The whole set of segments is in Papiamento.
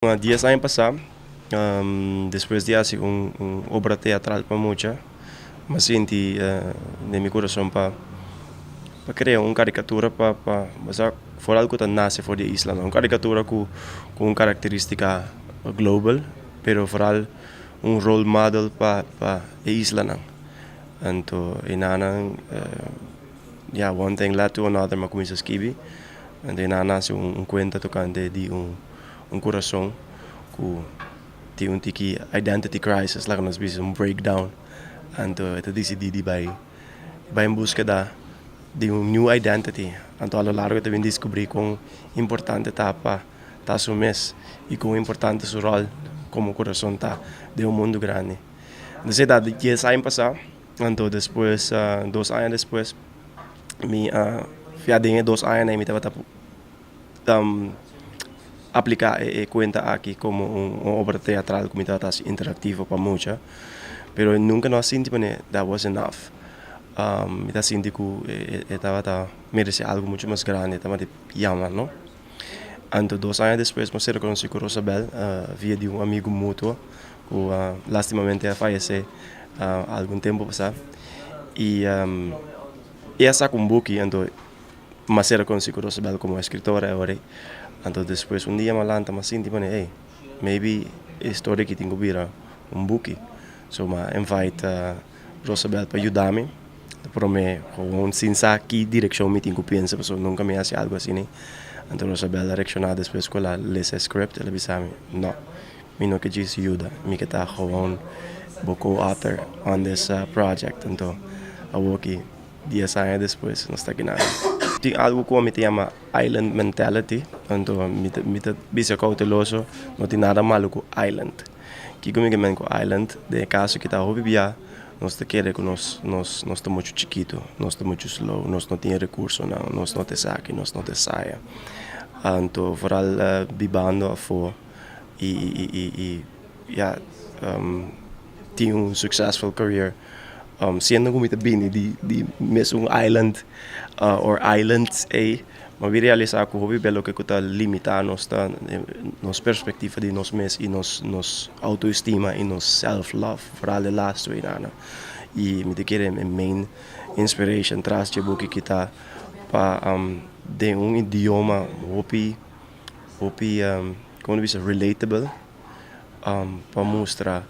10 aña pasá, despues di hasi un obra teatral pa mucha, m'a sinti den mi kurason pa krea un karikatura pa foral ku ta nase for di e isla. Un karikatura ku un karakterístika global, pero foral un role model pa e islanan. Anto einan, ya, one thing led to another, m'a kuminsá skibi. Anto einan nase un kuenta tokante di un kurason ku tin un tiki identity crisis, laga nos bisa un breakdown. Anto e ta disidí di bai en búskeda di un new identity. Anto a lo largo e ta bin deskubrí kon importante ta pa ta su mes i kon importante su ròl komo kurason ta den un mundu grandi. Entonces ta 10 aña pasá, anto despues, 2 aña despues, mi a fia den e 2 añanan mi tabata apliká e kuenta aki komo un obra teatral ku mi tabata hasi interaktivo pa mucha, pero nunka no a sinti manera that was enough. Mi ta sinti ku e tabata meresé algu muchu mas grandi, e tabata yama, no? Anto 2 aña despues mi a ser konosí ku Rosabel via di un amigu mutuo ku lastimamente a fayesé algun tempu pasá i e a saka un buki. Anto mi a ser konosí ku Rosabel komo eskritora awor. Anto despues un dia mi a lanta, mi a sinti manera, "Hey, maybe e historia aki tin ku bira un buki." So mi a invite Rosabel pa yuda mi. Promé gewoon sin sa ki direkshon mi tin ku pensa, pasobra nunka mi a hasi algu asina. Anto Rosabel a reakshoná despues ku el a lesa e script, el a bisa mi, "No, mi no ke djis yuda, mi ke ta gewoon bo co-author on this project." Anto awor ki 10 aña despues nos ta akinan. Tin algu ku mi ta yama island mentality. Anto mi ta bisa kouteloso, no tin nada malu ku island. Kiko mi ke men ku island? Den e kaso ku ta hopi bia nos ta kere ku nos ta muchu chikitu, nos ta muchu slow, nos no tin rekursonan, nos no ta esaki, nos no ta esaya. Anto foral bibando afó i ya tin un successful career, siendo ku mi ta bini di mesun island or islands ei, mi a bin realisá ku hopi bia loke ku ta limitá nos ta nos perspektiva di nos mes i nos autoestima i nos self love, foral e lastu einan. I mi ta kere e main inspiration tras dje buki ki ta pa den un idioma hopi hopi, komo ta bisa, relatable, pa mustra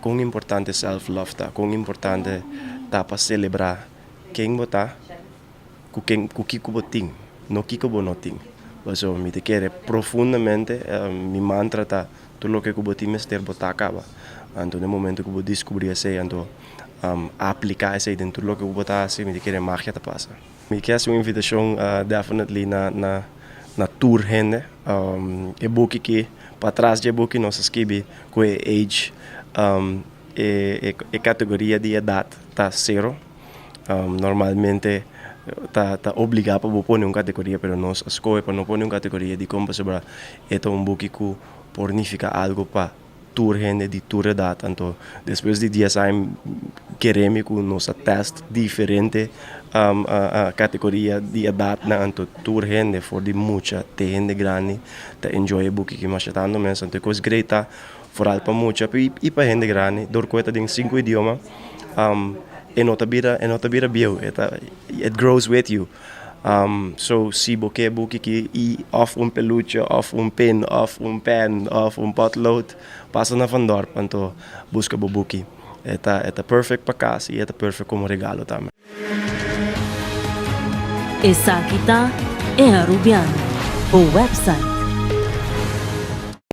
kon importante self love ta, kon importante ta pa selebrá ken bo ta ku ken ku kiko bo tin, no kiko bo no tin. Pasobra mi ta kere profundamente, mi mantra ta tur loke ku bo tin mester bo ta kaba. Anto den momento ku bo diskubrí esei, anto apliká esei den tur loke ku bo ta hasi, mi ta kere magia ta pasa. Mi ke hasi un invitashon definitely na tur hende. E buki ki patras dje buki nos a skibi ku e age, e kategoria di edat ta sero. Normalmente ta obligá pa bo pone un kategoria, pero nos a skohe pa no pone un kategoria. Dikon? Pasobra e ta un buki ku por nifiká algu pa tur hende di tur edat. Anto despues di 10 aña, kere mi ku nos a test diferente kategoria di edatnan, anto tur hende for di mucha te hende grandi ta enjoy e buki aki masha tantu mes. Anto e kos great ta foral pa mucha i pa hende grandi, dor ku e ta den sinku idioma, e no ta bira bieu, it grows with you. So si bo ke e buki aki i òf un peluche òf un pin òf un pen òf un potlood, pasa na Van Dorp anto buska bo buki. E ta perfect pa kas i e ta perfect komo regalo tambe. Esaki ta E Arubiano, bo website.